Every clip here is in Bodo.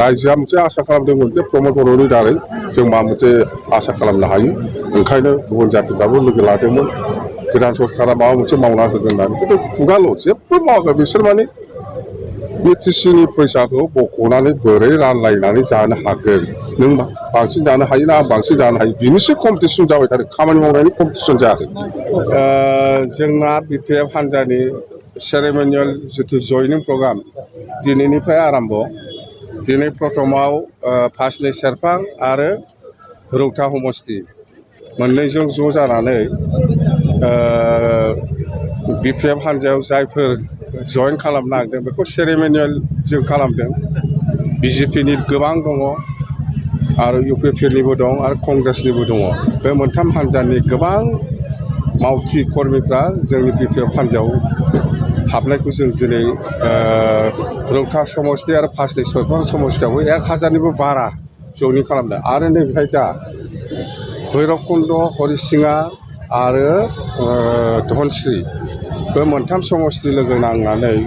रायजोआ मोनसे आसा खालामदोंमोन जे प्रमद बर'नि दारै जों माबा मोनसे आसा खालामनो हायो। ओंखायनो गुबुन जाथिफ्राबो लोगो लादोंमोन गोदान सरकारा माबा मोनसे मावना होगोन होननानै। खिन्थु खुगाल' जेबो मावाखै बिसोर माने बिटिसिनि फैसाखौ बख'नानै बोरै रानलायनानै जानो हागोन, नों बांसिन जानो हायो ना आं बांसिन जानो हायो, बिनिसो कम्पिटिसन जाबाय थादों, खामानि मावनायनि कम्पिटिसन जायाखै। जोंना बिपिएफ हान्जानि सेरेमनियेल जिथु जयनिं प्रग्राम दिनैनिफ्राय आरम्भ। दिनै प्रथमाव फासनि सेरफां आरो रौता समस्ति मोननैजों ज' जानानै बिपिएफ हान्जायाव जायफोर जइन खालामनो नागिरदों बेखौ सेरेमनियेल जों खालामदों। बिजेपिनि गोबां दङ आरो इउपिपिएलनिबो दं आरो कंग्रेसनिबो दङ। बे मोनथाम हान्जानि गोबां मावथि कर्मिफ्रा जोंनि बिपिएफ हान्जायाव हाबनायखौ जों दिनै रौता समस्ति आरो फासनि सेरफां समस्तियावबो 1000निबो बारा जयनिं खालामदों। आरो नैबेहाय दा भैरबकुन्द, हरिसिङा आरो धनस्रि बे मोनथाम समस्ति लोगो नांनानै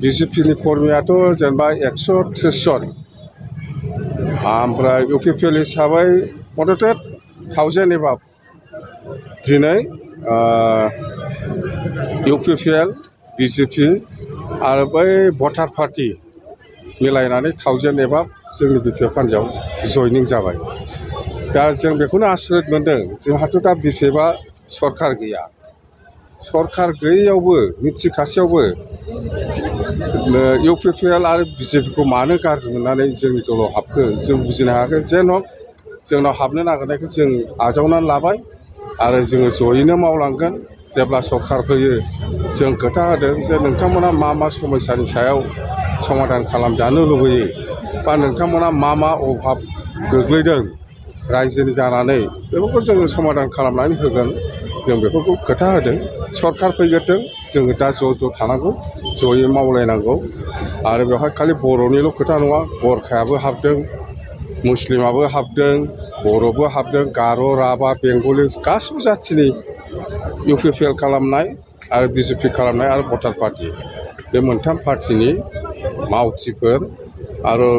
बिजेपिनि कर्मियाथ' जेनेबा 130 जन, ओमफ्राय इउपिपिएल हिसाबै मथथे 1000 एबाब। दिनै इउपिपिएल, बिजेपि आरो बै भटार पार्टि मिलायनानै 1000 एबाब जोंनि बिपिएफ हान्जायाव जयनिं जाबाय। दा जों बेखौनो आसरित मोन्दों, जोंहाथ' दा बिपिएफआ सरकार गैया। सरकार गैयैयावबो मिथिखासेयावबो इउपिपिएल आरो बिजेपिखौ मानो गाज्रि मोननानै जोंनि दलाव हाबखो जों बुजिनो हायाखै। जेन' जोंनाव हाबनो नागिरनायखौ जों आजावनानै लाबाय आरो जोङो जयैनो मावलांगोन। जेब्ला सरकार फैयो जों खोथा होदों जे नोंथांमोना मा समस्यानि सायाव समाधान खालामजानो लुबैयो बा नोंथांमोना मा अभाब गोग्लैदों रायजोनि जानानै बेफोरखौ जोङो समाधान खालामनानै होगोन। जों बेफोरखौ खोथा होदों। सरकार फैग्रोथों, जोङो दा ज' थानांगौ, जयै मावलायनांगौ। आरो बेवहाय खालि बर'निल' खोथा नङा, गरखायाबो हाबदों, मुस्लिमाबो हाबदों, बर'बो हाबदों, गार', राभा, बेंगलि गासिबो जाथिनि इउपिपिएल खालामनाय आरो बिजेपि खालामनाय आरो भटार पार्टि बे मोनथाम पार्टिनि मावथिफोर आरो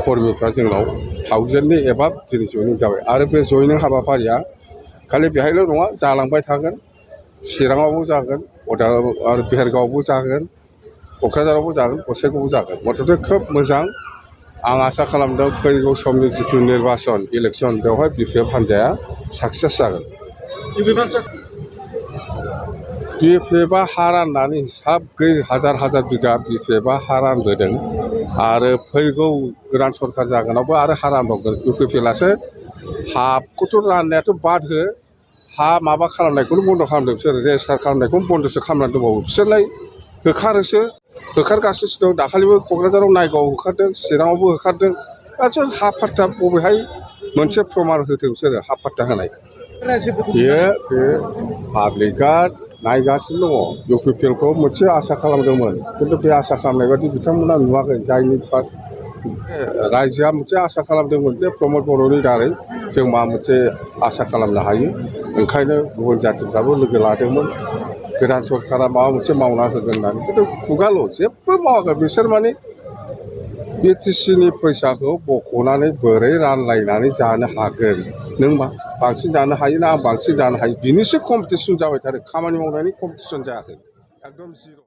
कर्मिफ्रा जोंनाव 1000नि एबाब दिनै जयनिं जाबाय। आरो बे जयनिं हाबाफारिया खालि बेहायल' नङा, जालांबाय थागोन। चिराङावबो जागोन, आरो भेरगावआवबो जागोन, क'क्राझारावबो जागोन, गसाइगावआवबो जागोन। मथथे खोब मोजां। आं आसा खालामदों फैगौ समनि जिथु निर्बाचन इलेक्सन बेवहाय बिपिएफ हान्जाया साक्सेस जागोन। बिपिएफआ हा राननानै हिसाब गैयै हाजार बिगा बिपिएफआ हा रानबोदों आरो फैगौ गोदान सरकार जागोनावबो आरो हा रानबावगोन। इउपिपिएलआसो हाखौथ' राननायाथ' बाद हो, हा माबा खालामनायखौनो बन्द' खालामदों बिसोर, रेजिस्टार खालामनायखौनो बन्द'सो खालामनानै दंबावो। बिसोरलाय होखारगासिनो दं। दाखालिबो क'क्राझाराव नायगावआव होखारदों, चिराङावबो होखारदों। गासै हा फाट्टा बबेहाय मोनसे प्रमान होथों बिसोरो हा फाट्टा होनाय। बे पाब्लिकआ नायगासिनो दङ। इउपिपिएलखौ मोनसे आसा खालामदोंमोन, खिन्थु बे आसा खालामनाय बायदि बिथांमोना नुवाखै। जायनि रायजोआ मोनसे आसा खालामदोंमोन जे प्रमद बर'नि दारै जों माबा मोनसे आसा खालामनो हायो। ओंखायनो गुबुन जाथिफ्राबो लोगो लादोंमोन गोदान सरकारा माबा मोनसे मावना होगोन होननानै। खिन्थु खुगाल' जेबो मावाखै बिसोर माने बिटिसिनि फैसाखौ बख'नानै बोरै रानलायनानै जानो हागोन, नों बांसिन जानो हायो ना आं बांसिन जानो हायो, बिनिसो कम्पिटिसन जाबाय थादों, खामानि मावनायनि कम्पिटिसन जायाखै। एकदम जिर'।